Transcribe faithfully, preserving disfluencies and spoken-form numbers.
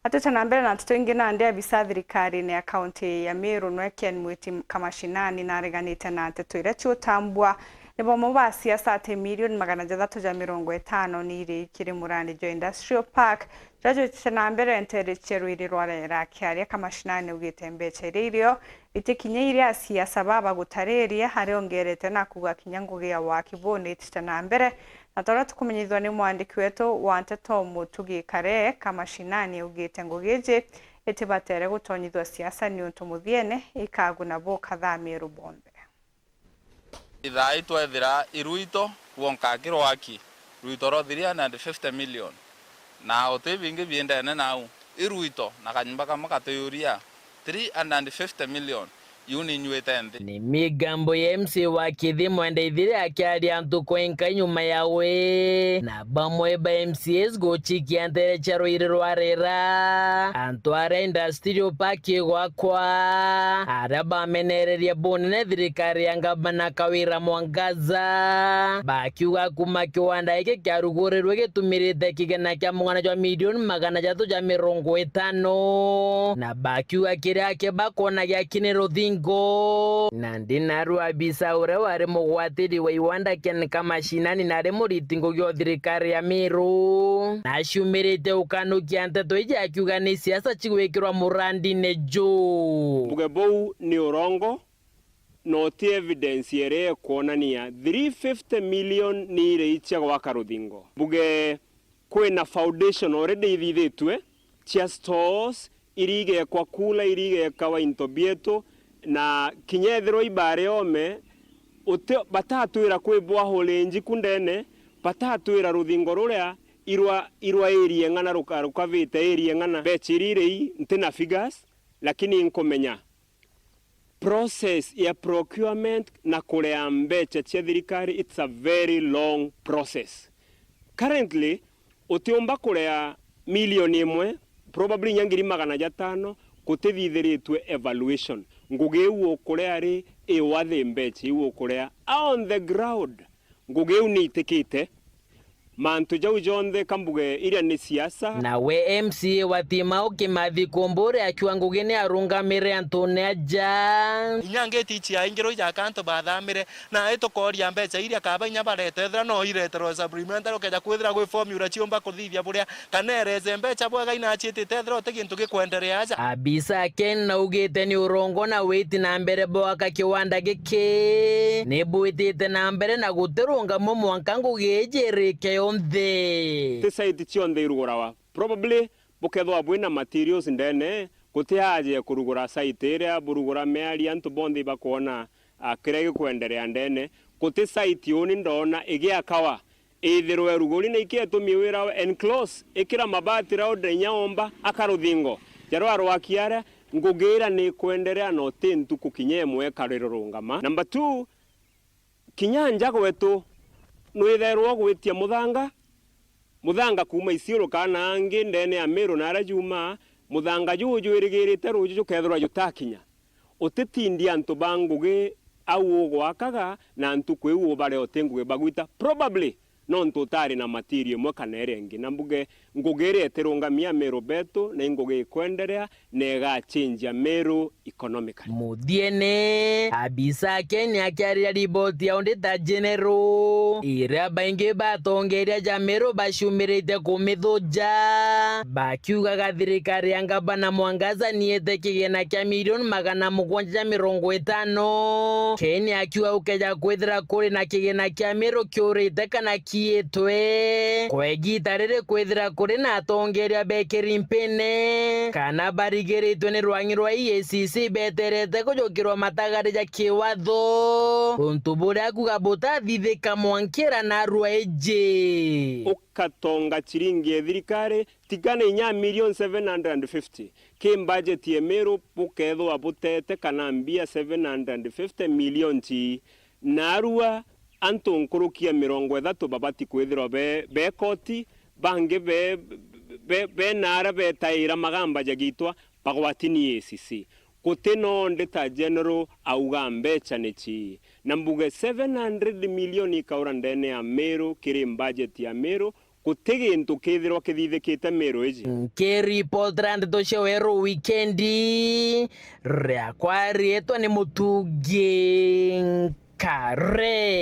Atete na mbere na nteto ingi, nandi abisa thirikarine ya kaunti ya Meru nwe Ken Mwiti Kamashinani nareganite na nteto iria ciutambua ni bamwe ba siasa ati milioni magana jathatu ja mirongo itano ni iri kiri murandi jwa Industrial Park, jajwitite na mbere nteere cia rwiri rwa Rera. Akiaria, Kamashinani augite mbeca iria irio itikinyiirie asiasa baba gutariria, aria ongerete na kuuga kinya ngugi ya waki buu ni itite na mbere. Na ta uria tukumenyithua ni mwandiki wetu wa nteto Mutugi Kare, Kamashinani augite ngugi iji itibatere gutonyithua siasa niuntu muthiene ikaguna bukatha Amiru bonthe. Ithaa itwethira irwito rwonka ki rwaki, rwito rwa three hundred and fifty million, na uti bingi biendene nau, irwito na kanyumba kamwe katuyuria three hundred and fifty million, iu ninyuite nthi. Ni migambo ya M C A wa Kithi Mwenda Ithiri akiaria antu kwenka nyuma yawe na bamwe ba M C As gucikia nteere cia rwiri rwa Rera. Antu aria Industrial Park igwakwa, aria bamenereria bunene thirikari ya ngavana Kawira Mwangaza, bakiuga kuma kiwanda giki kiarugurirwe gitumirite kigena kia mung'ana jwa milioni magana jathatu ja mirongo itano, na bakiuga kiria aki bakwona giaki ni ruthingo. Nandi naru abisa uria wari mugwatiri wa iwanda Ken Kamashinani na ari muriti ngugi o thirikari ya Meru, naciumirite ukanukia nteto iji akiuga ni siasa cigwikirwa murandine juu. Mbuge buu ni urongo, na uti evidence iria ikwonania three fifty million ni iria icia gwaka ruthingo. Mbuge kwina foundation already ithithitue cia stores, iria igekwa kula, iria igekawa into bietu, na kinya ethirwa ibari ome, uti, batatwira kwi borehole injiku ndene, batatwira ruthingo ruria irwa, irwa area ng'ana ruka-, rukavite area ng'ana. Mbeca iria iri ii, ntina figures, lakini nkumenya process ya procurement na kurea mbeca cia thirikari, it's a very long process. Currently, utiumba kurea milioni imwe, probably inya ngiri magana jatano, gutithithiritue evaluation. Ngugi iu ukurea ri, i worth mbeca iu ukurea? On the ground, ngugi iu ni itikite. Mantu jau jonthe ka mbuge iria ni siasa. Nawe M C A wa Timau Kimathi Kumburi akiuga ngugi ni arungamire antune aja. Inya ngiti ici aingirwe ijaka antu bathamire, na itukoria mbeca iria kaba inya barete, ethira no ireterwe supplementary, ukeja kwithira gwi formula ciumba kuthithia buria, kana ereze mbeca bwega inaciitite, ethira uti gintu gikwenderea aja. Abisa Ken naugite ni urongo na witi na mbere bwaka kiwanda giki ni bwitite na mbere na gutirungamo mwanka ngugi iji irike yonthe. Ti site cionthe irugurawa. Probably bukethirwa bwina materials ndene, guti haja ya kurugura site iria burugura miari, antu bonthe ibakwona, ah, kiria gikwenderea ndene. Guti site uni ndona igiakawa, ithirwe ruguri na ikietumie wira we enclose, ikira mabati round inya omba aka ruthingo. Jarwa arwaki aria, ngugi iria ni ikwenderea na uti ntuku kinya imwe ikari rurungama. Number two, kinya nja gwetu, nwithairwa ugwitia muthanga, muthanga kuuma Isiolo kana angi ndene ya Meru na aria jumaa, muthanga juu jwirigirite ruju jukethirwa jutakinya. Utitindi antu ba ngugi au ugwakaga na ntuku iu ubare uti ngugi bagwita. Probably, nontu utari na material imwe kana iria ingi. Na mbuge, ngugi iria itirungamia Meru betu ni ngugi ikwenderea na igachenjia Meru economically. Muthiene, abisa Ken akiariria riboti ya Auditor General, iria baingi ba atongeria ja Meru baciumirite kumithuja, bakiugaga thirikari ya ngavana Mwangaza niete kigena kia milioni magana mugwanja ja mirongo itano. Ken akiuga gukeja kwithira kuri na kigena kia Meru kiurite kana kiitwe, kwa igita riri kwithira kuri na atongeria bekiri mpine kana barigiritwe ni rwang'i rwa E A C C beterete kujukirwa matagari ja kiwatho, untu buria akuga butathithika mwankira narua iji. Ukatonga ciringi ya thirikari, tigana inya million seven hundred and fifty. Ki budget ya Meru bukethwa butete kana mbia seven hundred and fifty million ci, narua antu nkuruki ya mirongo ithatu babati kwithirwa be, be koti, bangi be, be, be naara betaira magamba jagitwa bagwatini A C C. Guti no Auditor General auga mbeca ni ci. Na mbuge seven hundred million ikaura ndene ya Meru kiri budget ya Meru, Guti gintu kithirwa kithithikite Meru iji. Nkiripotera ndeto cia weru wikendi, riakwa riitwa ni Mutungi Nkare.